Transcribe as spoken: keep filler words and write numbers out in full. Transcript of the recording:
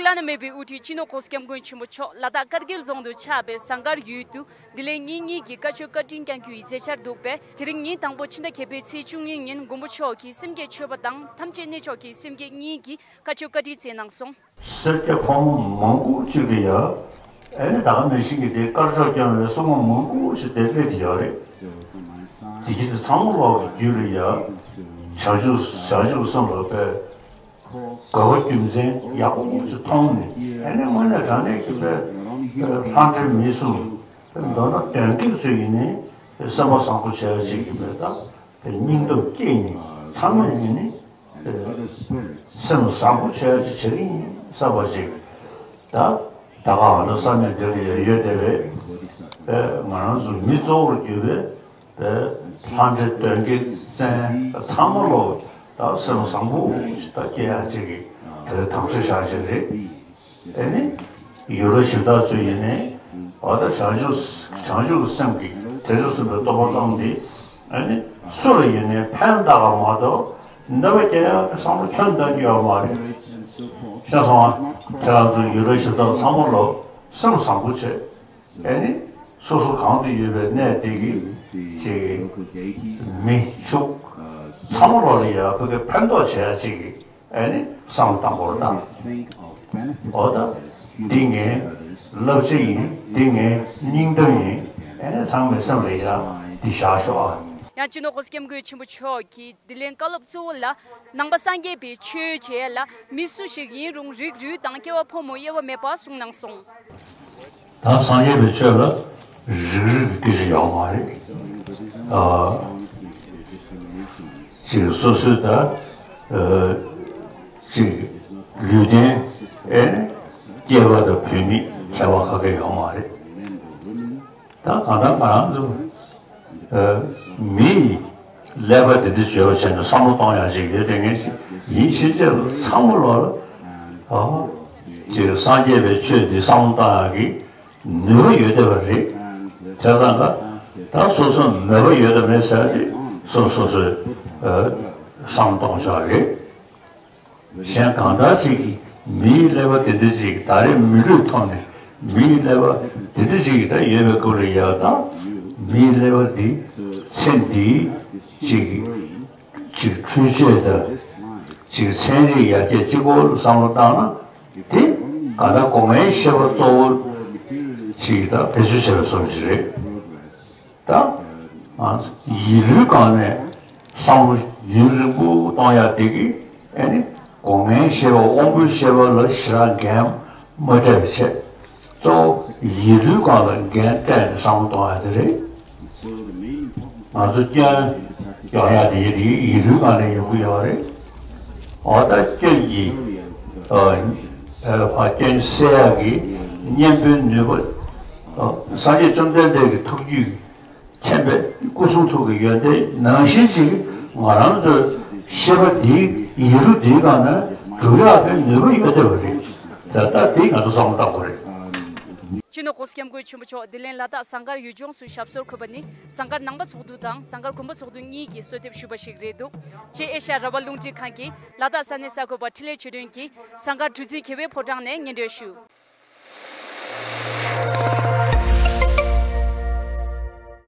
བླ་ན་མེད་པའི་དབུ་ཁྲིད་སྤྱི་ནོར་༸གོང་ས་༸སྐྱབས་མགོན་ཆེན་པོ་མཆོག་ལ་དྭགས་ཀར་གིལ་རྫོང་དུ་ཆགས་པའི་ཟངས་དཀར་ཡུལ་དུ་བདེ་ལེགས་ཉིན་གཉིས་ཀྱི་བཀའ་ཆོས་བཀའ་དྲིན་བསྐྱངས་རྒྱུ་ཡི་མཛད་འཆར་འདུག་པས། དེ་རིང་ཉིན་དང་པོ་ཕྱི་ཟླ་བརྒྱད་པའི་ཚེས་བཅུ་གཉིས་ཉིན་མགོན་པོ་མཆོག་གིས་སེམས་བསྐྱེད་མཆོད་པ་དང་ཐམས་ཅད་གནས་མཆོག་གི་སེམས་བསྐྱེད་གཉིས་ཀྱི་བཀའ་ཆོས་བཀའ་དྲིན་སྩལ་གནང་སོང་། སེར་སྐྱ་ཕོ་མོ་མང་པོ་གཅིག་ཏུ་ཡ། ཨེ་ནི་ད་ག་ནང་བཞིན་གྱི་དེ་དཀར་ཕྱོགས་སྐྱོང་བའི་སྲུང་མ་མང་པོ་ཞིག་དེ་སླེབས་ཏེ་ཡོད་རེད། དེ་བཞིན་དུ་ཚང་མ་ལོག་གི་རྒྱུད་ལ་ཡ། བྱང་ཆུབ་བྱང་ཆུབ་སེམས་ལ་དཔེ། དགའ་བ་རྒྱུ་མཚན་ཡག་པོ་མང་པོ་ཞིག་མཐོང་ནས་ཨེ་ནི་དངོས་གནས་དྲང་གནས་ཀྱི་དཔེ། ལྷ་འདྲེ་མི་གསུམ། མདོར་ན་གདོན་བགེགས་ཚོ་ཡིན་ནའི་སེམས་པ་བཟང་པོ་བྱས་ཅིག་གི་མེད་ད། སྙིང་སྟོབས་སྐྱེས་ནས་ཚང་མས་ཡིན་ནི། སེམས་བཟང་པོ་བྱས་ཅིག་བྱེད་ཀྱི་ཡིན་བསམ་པ་ཅིག་ད། ད་ག་ང་ཚོ་ས་གནས་འདི་ལ་ཡོད་བསྡད་པའི། ང་རང་ཚོ་མི་གཙོ་བོར་གྱུར་པའི། ལྷ་འདྲེ་གདོན་བགེགས་བཙན་ཚང་མ་ལོག་ད་སེམས་བཟང་པོ་ཞིག་ད་སྐྱེ་ཡག་ཅིག་གི་དེ་ལ་དམ་བཅའ་བཞག་ཅིག་རེད། ཨེ་ནི། ཡུལ་ལྷ་གཞི་བདག་ཚོས་ཡིན་ནའི། འོ་ད་བྱང་ཆུབ་བྱང་ཆུབ་སེམས་ཀྱི་དེ་ཚོ་སེམས་པའི་སྟོབས་པ་བཏང་སྟེ། ཨེ་ནི། སུ་ལ་ཡིན་ནའི་ཕན་བཏགས་པ་མ་གཏོགས་གནོད་པ་སྐྱེལ་ཡག་གི་བསམ་བློ་ཁྱོན་ནས་གཏོང་རྒྱུ་ཡོད་མ་རེད། ཤེས་སོང་ཨ། ཁྱེད་རང་ཚོ་ཡུལ་ལྷ་གཞི་བདག་ཚང་མ་ལོ་སེམས་བཟང་པོ་བྱེད། ཨེ་ནི། སོ་སོ་གང་དུ་ཡོད་པའི་གནས་དེ་གི་ཅིག་མི་ཕྱུགས་ཚང་མ་ལོ་ལ་ཡ་ཕ་གི་ཕན་ཐོགས་བྱེད་ཡག་ཅིག་གི་ཨེ་ནི་བསམ་བློ་བཏང་དགོས་རེད་ད། འོ་ད། འདི་ངའི་བསླབ་བྱ་ཡིན། འདི་ངའི་སྙིང་གཏམ་ཡིན། ཨེ་ནི་ཚང་མའི་སེམས་ལ་ཡ་འདི་བཞག་ཤོག་ཨ། ཡང་སྤྱི་ནོར་༸གོང་ས་༸སྐྱབས་མགོན་ཆེན་པོ་མཆོག་གིས་དེ་ལན་བཀའ་སློབ་གཙོ་བོ་ལ། ནང་པ་སངས་རྒྱས་པའི་ཆོས་བྱེད་ཡ་ལ་མི་སུ་ཞིག་ཡིན་རུང་རིགས་རུས་དང་སྐྱེ་བ་ཕོ་མོ་དབྱེ་བ་མེད་པ་གསུངས་གནང་སོང་། ད་སངས་རྒྱས་པའི་ཆོས་ལ་རིགས་རུས་ཀྱི་སྐད་ཆ་ཡོད་མ་རེད། ཨ། ཅིག་སོ་སོའི་ད། ཨ། ཅིག་ལུས་རྟེན། ཨེ། སྐྱེས་པ་དང་བུད་མེད་ཁྱད་པར་ག་གེ་ཡོད་མ་རེད། ད་གང་ལྟར་ང་རང་ཚོ། ཨ། མི་ཡི་ཀླད་པ་དེ་འདྲ་བརྗོད་པ་བྱས་ན་བསམ་བློ་གཏོང་ཡག་ཅིག་ཡོད་དེ་ངས་ཡིན་ཕྱིན་ཆད་ལ་ཚང་མ་ལོག་ལ། ཨ། ཅིག་སངས་རྒྱས་པའི་ཆོས་འདི་བསམ་བློ་གཏོང་ཡག་གི་ནུས་པ་ཡོད་བསྡད་པ་རེད། བྱས་ཙང་ད་ད་སོ་སོ་མོས་པ་ཡོད་དང་མེད་ཟེར་ཏེ་སོ་སོ་སོས། ཨ། བསམ་བློ་གཏོང་ཆོག་རེད། གཞན་གང་ལྟར་ཅིག་གིས་མིའི་ཀླད་པ་དེ་འདྲ་ཅིག་ད་རེས་མི་ལུས་ཐོབ་ནས་མིའི་ཀླད་པ་དེ་འདྲ་ཅིག་ད་ཡོད་པའི་སྐོར་ལ་ཡག་དང་། མིའི་ཀླད་པ་འདི་ཚེ་འདིའི་ཅིག་ཅིག་འཕྲུལ་ཆས་དང་ཅིག་ཚན་རིག་ཡར་རྒྱས་གཅིག་པོ་ལ་བསམ་བློ་བཏང་ན་དེ་ག་ད་སྒོ་ལྔའི་ཤེས་པ་གཙོ་བོ་ཅིག་ད་བེད་སྤྱོད་བྱས་པའི་བཟོ་འདྲ་ཅིག་རེད། ད། ཡིད་བློའི་སྒང་ནས་བསམ་བློ་ཡུན་རིང་པོ་གཏོང་ཡག་དེ་གིས་ཨེ་ནི་སྒོ་ལྔའི་ཤེས་པ་དབང་པོའི་ཤེས་པ་ལ་ཞེ་དྲག་འགན་མ་སྤྲད་པའི་ཆེད་གཙོ་བོ་ཡིད་བློའི་སྒང་ལ་འགན་སྤྲད་ནས་བསམ་བློ་གཏོང་ཡག་དེ་རེད། ང་ཚོ་སྐྱོན་ཡོང་ཡག་དེ་ཡིད་བློའི་སྒང་ནས་ཡོང་གི་ཡོད་རེད། འོ་ད་སྐྱོན་གྱི་ཨ་ཨ་སྐྱོན་སེལ་ཡག་གི་གཉེན་པོའི་ནུས་པ་ཨ་སངས་རྒྱས་བཅོམ་ལྡན་འདས་ཀྱི་ཐུགས་རྒྱུད། མཁྱེན་པའི་སྐུ་གསུང་ཐུགས་ཀྱི་ཡོན་ཏན་ནང་བཞིན་ཅིག་ང་རང་ཚོའི་ཤེས་པ་འདིའི་ཡིད་བློ་འདིའི་སྒང་ནས་འགྲུབ་ཡག་གི་ནུས་པ་ཡོད་བསྡད་པ་རེད། ད་ལྟ་དེ་ང་ཚོ་བསམ་བློ་བཏང་དགོས་རེད། སྤྱི་ནོར་༸གོང་ས་༸སྐྱབས་མགོན་ཆེན་པོ་མཆོག་དེ་ལན་ལ་དྭགས་ཟངས་དཀར་ཡུལ་ལྗོངས་སུ་ཞབས་སོར་འཁོད་པ་ནི་ཟངས་དཀར་ནང་པ་ཚོགས་འདུ་དང་ཟངས་དཀར་དགོན་པ་ཚོགས་འདུ་གཉིས་ཀྱིས་གསོལ་འདེབས་ཞུས་པ་ཞིག་རེད་འདུག་ཅེས་ཨེ་ཤ་ཡ་རང་དབང་རླུང་འཕྲིན་ཁང་གི་ལ་དྭགས་ས་གནས་གསར་འགོད་པ་འཕྲིན་ལས་ཆོས་སྒྲོན་གྱིས་ཟངས་དཀར་གྲུ་འཛིན་གྱེར་པའི་ཕོ་བྲང་ནས་སྙན་སྒྲོན་ཞུས།